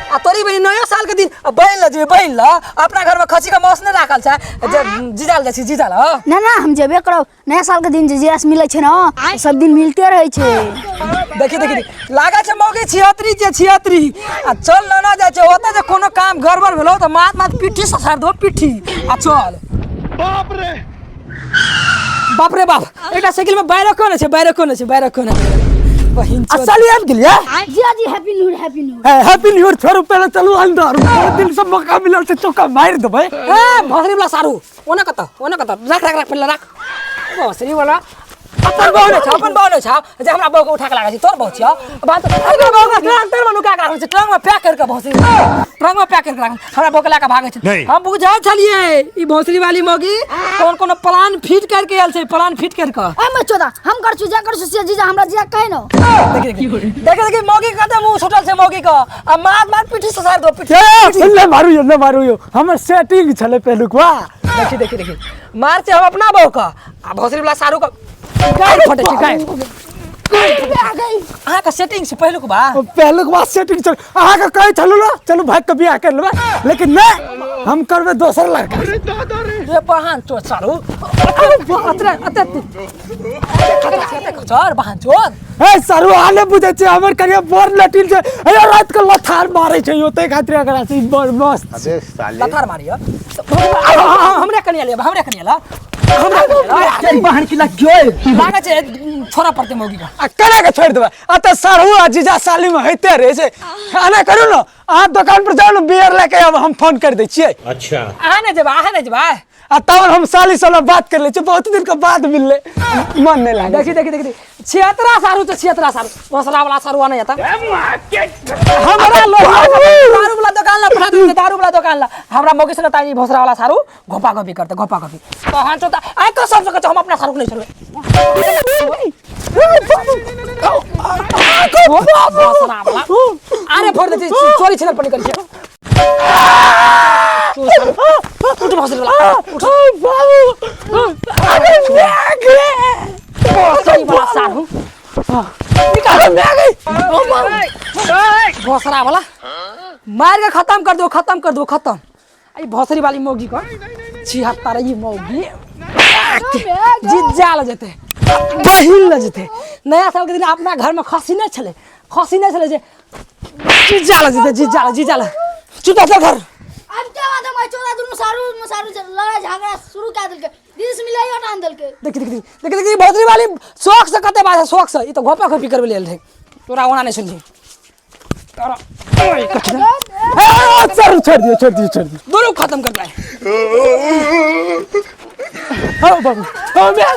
आ तोरी बहिन नयो साल के दिन आ बहिन ल जेबै, बहिन ल अपना घर में खसी के मांस नहीं राखल छै जे जीजा ल जाइ छी, जीजा ल। ना ना, हम जेबे करब। नया साल के दिन जे जीजा से मिलै छै ने, सब दिन मिलते रहै छै। देखी देखी देखी, लागै छै मौगी छिहत्तरी छै, छिहत्तरी। आ चल न ना जाइ छै ओतऽ, जे कोनो काम गड़बड़ भेलौ तऽ माथ माथ पिट्ठी ससारि दो पिट्ठी। आ चल। बाप रे बाप रे बाप, एकटा साइकिल में बैरो कोन छै, बैरो कोन छै, बैरो कोन छै बहिन। आ साली आबि गेलियै। जीजा जी, happy new year, happy new year. Happy new year छोड़ू, पहिले चलू अंदर। बहुत दिन से मौका मिलल छै, चौका मारि देबै। ए भोसड़ी वाला सारू, ओना कतऽ, ओना कतऽ? रख रख रख, पहिले रख। भोसड़ी वाला अपन बहु नहि छौ, अपन बहु नहि छौ जे हमरा बहु के उठा के लागै छै। तोर बहु छियौ बात। अरे बहु के ट्रंक तर में नुका के राखल छै, ट्रंक में पैक करके। भोसड़ी ट्रंक में पैक करके राखल, हमरा बहु के लए के भागै छै। नहीं। हम बुझै छलियै ई भोसड़ी वाली मौगी कोन कोनो प्लान फिट करके आयल छै, प्लान फिट करके। ए मैं चोदा, हम कर छु जे कर छु से जीजा हमरा जीजा कहे न। देखी देखी देखी देखी, मौगी के कते मुंह छूटल छै मौगी के। आ मार मार पिट्ठी ससार दो पिट्ठी। ए, नहि मारू यौ, नहि मारू यौ, हमर सेटिंग छलै पहिलुकवा। देखी देखी देखी, मार छै हम अपना बहू के आ भोसड़ी वाला सारू के गारि फटै छै, गारि। अहाँके सेटिंग छै पहिलुक बा। पहिलुकवा सेटिंग छल। अहाँके कहै छलहुँ ने चलू भागि कऽ बियाह करि लेबै, लेकिन नहि, हम करबै दोसर लड़का। रे बहन चोर सारू, अतरे अतरे चोर बहन चोर। हे सारू, अहाँ नहि बुझै छियै, हमर कनिया बड़ लटिल छै। हे राति कऽ लथार मारै छै यौ, ताहि खातिर एकरा से ई बड़ मस्त। अबे साले, लथार मारियो हमरे कनिया ले, हमरे कनिया ला, हमरा कनिया ला। बहन की लग गयो। लागै छै छोड़ा पड़तै मौगी का। आ केना के छोड़ि देबै? आ तऽ साढ़ू आ जीजा साली में होइते रहै छै। एना करू ने, अहाँ दोकान पर जाउ ने, बियर लए के आब, हम फोन कर दै छियै। अच्छा। अहाँ नहि जेबै, अहाँ नहि जेबै। आ तब हम साली से बात कर लै छियै, बहुत दिन के बाद मिललै, मन नहि लागै। देखी देखी देखी, छिहत्तरा सारू छै, छिहत्तरा सारू, भोसड़ा वाला सारू आने जाता हमरा लोग दारू वाला दुकान ला पठा देते, दारू वाला दुकान ला। हमरा मौगी से ताई भोसड़ा वाला सारू घोपा घोपी करते, घोपा घोपी। तहन चोता आइ कसम से कहै हम अपना सारू के नहीं छोड़बै। भोसड़ा वाला अरे फोड़ देते, चोरी छिनल पर निकल छै। उठ भोसड़ी वाला, उठ। बाबू, अरे भोसड़ी वाला सारू निकाल, मैं गई। भोसड़ा वाला मार के खत्म कर दो, खत्म कर दो, खत्म। आई भोसड़ी वाली मौगी को 76 ई मौगी जिज्जा ल जेते, बहिन ल जेते। नया साल के दिन अपना घर में खसी नहीं छले, खसी नहीं छले जे जिज्जा ल जेते, जिज्जा ल, जिज्जा ल। चुप चल घर। अब क्या बात है मैं चोदा, दुनू सारू में सारू लड़ाई झगड़ा शुरू कर देलके, दिल से मिलाई हटा देलके। देखी देखी देखी देखी, भोसड़ी वाली शौक से कते बात है, शौक से ई तो घोपा घोपी करबे लेल रहे। तोरा ओना नहीं सुनली तोरा। ओए, कथी रे? सर, छोड़ दियौ, छोड़ दियौ, छोड़ दियौ। दोनों खत्म कर दे। हाँ बाबू, हाँ मैं।